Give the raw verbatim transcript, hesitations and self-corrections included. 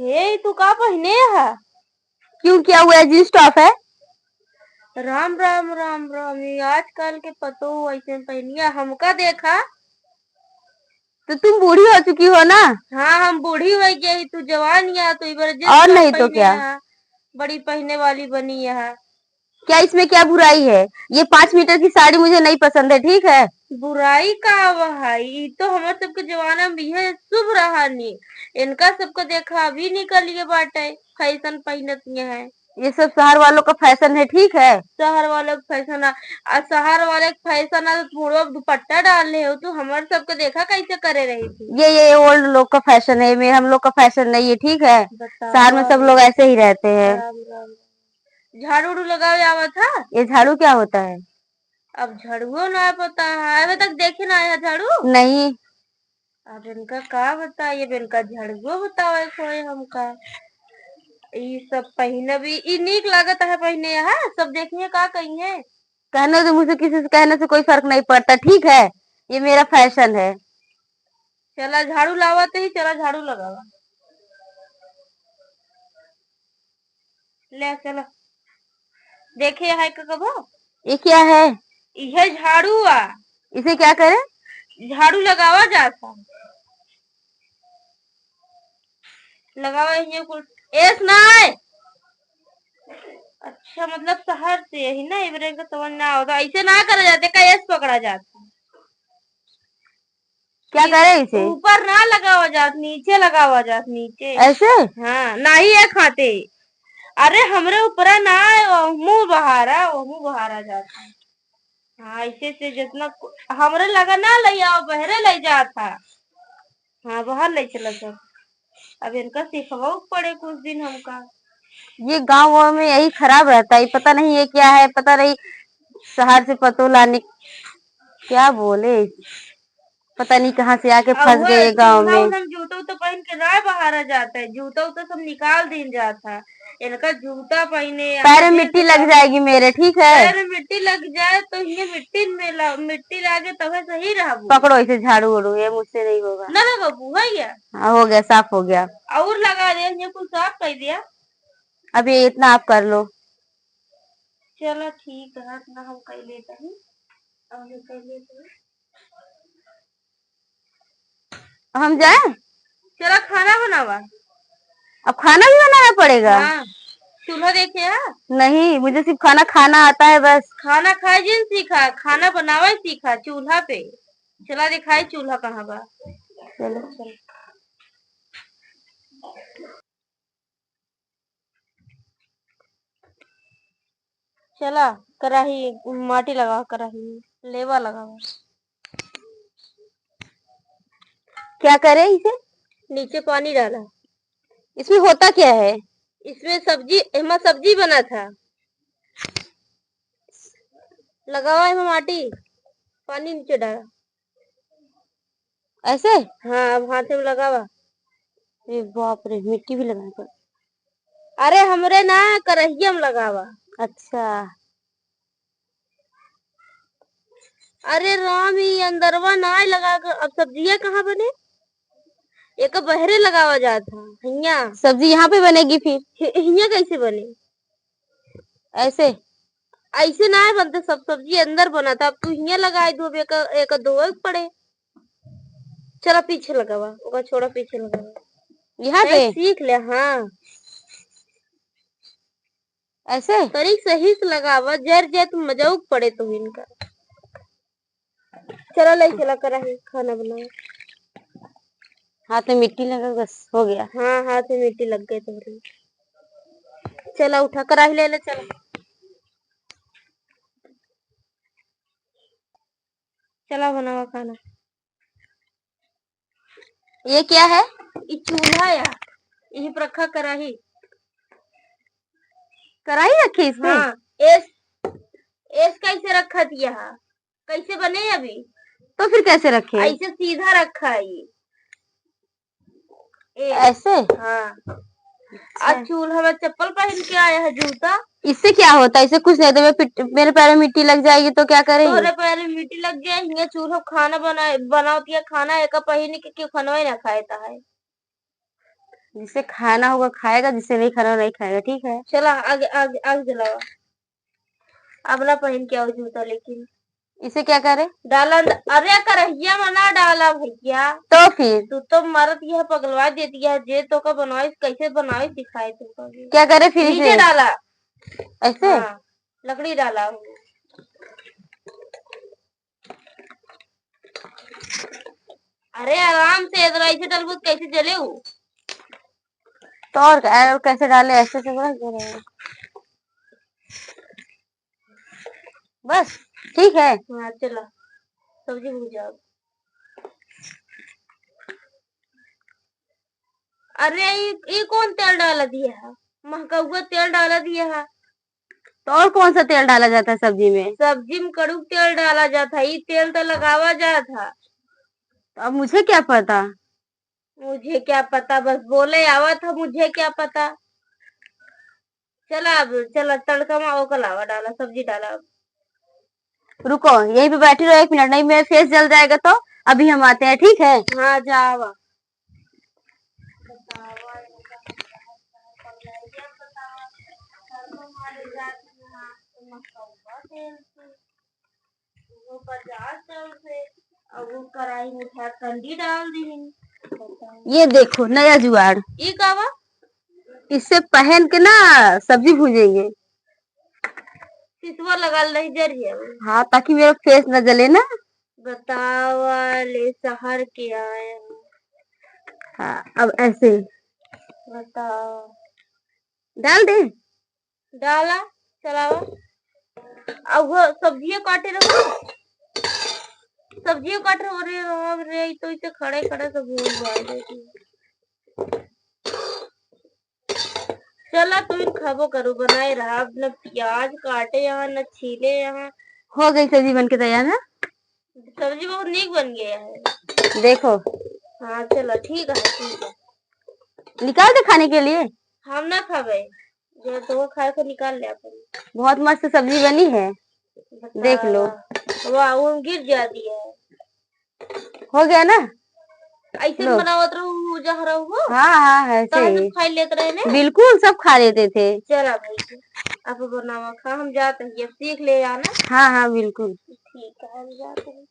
ए, तू का पहिने है? क्यों, क्या हुआ है? जींस टॉप है। राम, राम, राम, राम। ये आजकल के पतोह ऐसे पहिनिया, हमका देखा। तो तुम बूढ़ी हो चुकी हो ना। हाँ, हम बूढ़ी हो गई, तू जवान या, तो इबर जींस और टॉप नहीं तो पहिने क्या? है, बड़ी पहिने वाली बनी है। क्या इसमें क्या बुराई है? ये पाँच मीटर की साड़ी मुझे नहीं पसंद है, ठीक है? बुराई का वह है, ई तो हमर सबके जमाना में यह शुभ रहा नी। इनका सबको देखा, अभी निकल ये बाटे, फैशन पहिनत ये है। ये सब शहर वालों का फैशन है, ठीक है? शहर वालों का फैशन है, आ शहर वाले का फैशन है तो थोड़ो दुपट्टा डाल ले हो, तो हमर सबको देखा कैसे करे रही थी। ये, ये ओल्ड लोग का फैशन है, मैं, हम लोग का फैशन नहीं है, ठीक है? बताओ। शहर में सब लोग ऐसे ही रहते हैं। राम, राम। झाड़ू उड़ू लगावे आवत है? ये झाड़ू क्या होता है? अब झाड़ुओ ना पता है, अबे तक देखे ना आया झाड़ू? नहीं। अब इनका का बताइए, अब इनका झाड़ुओ बतावे कोई हमका। ई सब पहिने भी, ई नीक लागत है पहिने, है? सब देखिए का कहिए। कहने से, मुझे किसी से कहने से कोई फर्क नहीं पड़ता, ठीक है? ये मेरा फैशन है। चला झाड़ू लावा तो ही, चला झाड़ू लगावा। ले चला। देखे है का कबो? ये क्या है? यह झाड़ू आ। इसे क्या करे? झाड़ू लगावा जाता। लगावा ये कुल। एस ना आए। अच्छा, मतलब शहर से यही ना, इबरे का समझ ना होता, ऐसे ना करा जाते, का एस पकड़ा जाता। क्या करे इसे? ऊपर ना लगावा जात, नीचे लगावा जात, नीचे। ऐसे? हाँ, नाही एक हाथे। अरे, हमरे ऊपरा ना आए, वो मुंह बहारा, वो मुंह बहारा जात है। हाँ, ऐसे से जितना कु-, हमरे लगा ना ले आओ, बहरे ले जात है। हाँ, बाहर ले चला सब। अब इनका सिखवाओ पड़े कुछ दिन हमका। ये गाँव वाँव में यही खराब रहता है, पता नहीं ये क्या है, पता नहीं शहर से पतोह लाने क्या बोले, पता नहीं कहाँ से आके अब फंस वह गए ये गाँव चूल्हा में। उल्हा में जूता उता पहन के ना बाहर आ जाता है, जूता उता सब निकाल दीन जाता है। इनका जूता पहने, पैर में मिट्टी लग जाएगी मेरे, ठीक है? पैर में मिट्टी लग जाए तो ये मिट्टी में ला-, मिट्टी लागे तबे सही रहबू। पकड़ो इसे झाड़ू उड़ू, ये मुझसे नहीं होगा। ना लगाबू, है क्या? हाँ, हो गया, साफ हो गया। और लगा दे, ये कुछ साफ कर दिया। अब ये इतना आप कर लो। चलो ठीक है, इतना हम कर लेते हैं। अब हम कर लेते हैं। हम जाएं? चला खाना बनावा। अब खाना भी बनाना पड़ेगा? हाँ, चूल्हा देखे है? नहीं, मुझे सिर्फ खाना खाना आता है बस। खाना खाए जिन सीखा, खाना बनावे सीखा चूल्हा पे। चला दिखाए चूल्हा कहाँ बा। चलो। चल। चला, कराही, माटी लगावा, कराही, लेवा लगावा। क्या करे इसे? नीचे पानी डाला। इसमें होता क्या है? इसमें सब्जी, एमा सब्जी बना था। लगावा एमा माटी, पानी नीचे डाला। ऐसे? हाँ, अब हाथे में लगावा। ए बाप रे, मिट्टी भी लगाना पड़। अरे, हमरे ना, करहिया में लगावा। अच्छा। अरे राम, ई अंदरवा ना लगा के, अब सब्जिया कहाँ बने? एक बहरे लगावा जात है, हियाँ। सब्जी यहाँ पे बनेगी फिर? हि-, हियाँ कैसे बने? ऐसे? ऐसे ना बनते, सब सब्जी अंदर बना था। अब तू हियाँ लगाए दो, अब एक, एक धोए के पड़े। चला पीछे लगावा, ओका छोड़ा, पीछे लगावा। यहाँ पे? ए, सीख ले, हाँ। ऐसे? तरीक सही से लगावा, जर जाए तो मजाउक पड़े तो इनका। चला ले चला कराही, खाना बनाओ। हाथ में मिट्टी लगा, बस हो गया। हाँ, हाथ में मिट्टी लग गई तोहरे। चला उठा, कराही ले ले, चला। चला बनावा खाना। ये क्या है? ई चूल्हा या, यही पर रखा कराही। कराही रखी इसमें? हाँ, एस, एस कैसे रखा दिया है? कैसे बने अभी? तो फिर कैसे रखे? ऐसे सीधा रखा है ये। ए, ऐसे? हाँ। अच्छा। आज चूल्हा में चप्पल पहन के आया है, जूता। इससे क्या होता है? इससे कुछ नहीं होता। मैं पिट-, मेरे पैर में मिट्टी लग जाएगी तो क्या करेंगे? तोहरे पैर में मिट्टी लग जाए, हियां चूल्हा खाना बनाए, बनावत या खाना एका पहिन के क्यों खाना ही ना खाए ता है? जिसे खाना होगा खाएगा, जिसे नहीं खाना नहीं खाएगा, ठीक है? चला, आगे, आगे, आगे जलावा। अब ना पहन के आओ जूता, लेकिन इसे क्या करे? डाला अंद-, अरे, करहिया में ना डाला भैया। तो फिर? तू तो मरत यह पगलवा देती है, जे तो का बनावे, कैसे बनावे सिखाए तू का भी। क्या करे फिर नीचे इसे? डाला। ऐसे? हाँ, लकड़ी डाला। अरे, आराम से, इधर ऐसे डलबू तो कैसे जले उ? तो और क्या, और कैसे डाले, ऐसे से बस जले। बस, ठीक है। हाँ, चला, सब्जी भून जाओ। अरे, ई, ई कौन तेल डाला दिया है? महकौआ तेल डाला दिया है। तो और कौन सा तेल डाला जाता है सब्जी में? सब्जी में कड़ू तेल डाला जाता है, ई तेल तो लगावा जाता है। तो अब मुझे क्या पता? मुझे क्या पता, बस बोले आवा था, मुझे क्या पता। चला अब, चला तड़का में ओका लावा, डाला, सब्जी डाला अब। रुको, यहीं पे बैठी रहो एक मिनट, नहीं मेरा फेस जल जाएगा तो। अभी हम आते हैं, ठीक है? हाँ, जावा। वो बाजार से उसे, अब वो कढ़ाई में उठा कंडी डाल दी। ये देखो नया जुगाड़। ये का बा? इससे पहन के ना सब्जी भूजेंगे। सिसवा लगा ले, जर जाए। हाँ, ताकि मेरा फेस न जले ना। बतावा ले, शहर के आए हैं। हाँ, अब ऐसे। बताओ। डाल दे। डाला, चलावा। अब वो सब्जियां काटे रहो, सब्जियां काट रहे हो रे, अब रे, ई तो इसे खड़े खड़े सब भूल भाई देती। चला, तू इन खाबो करो, बनाए रहा। अब न प्याज काटे यहाँ, न छीले यहाँ। हो गई सब्जी बन के तैयार ना? सब्जी बहुत नीक बन गया है। देखो। हाँ, चलो, ठीक है, ठीक है। निकाल दे खाने के लिए। हम ना खाबे, जो तो खाए को निकाल ले अपन। बहुत मस्त सब्जी बनी है, बतावा। देख लो। वाह, वो गिर जाती है। हो गया ना? ऐसे लो। बनावत रहू, जहाँ रहू हो। हाँ, हाँ, ऐसे तहाँ ही। सब खाई लेत रहे ने। बिल्कुल, सब खा लेते थे। चला भाई, अब बनावा खा, हम जाते हैं, अब सीख ले आना। हाँ, हाँ, बिल्कुल। ठीक है, हम जाते हैं।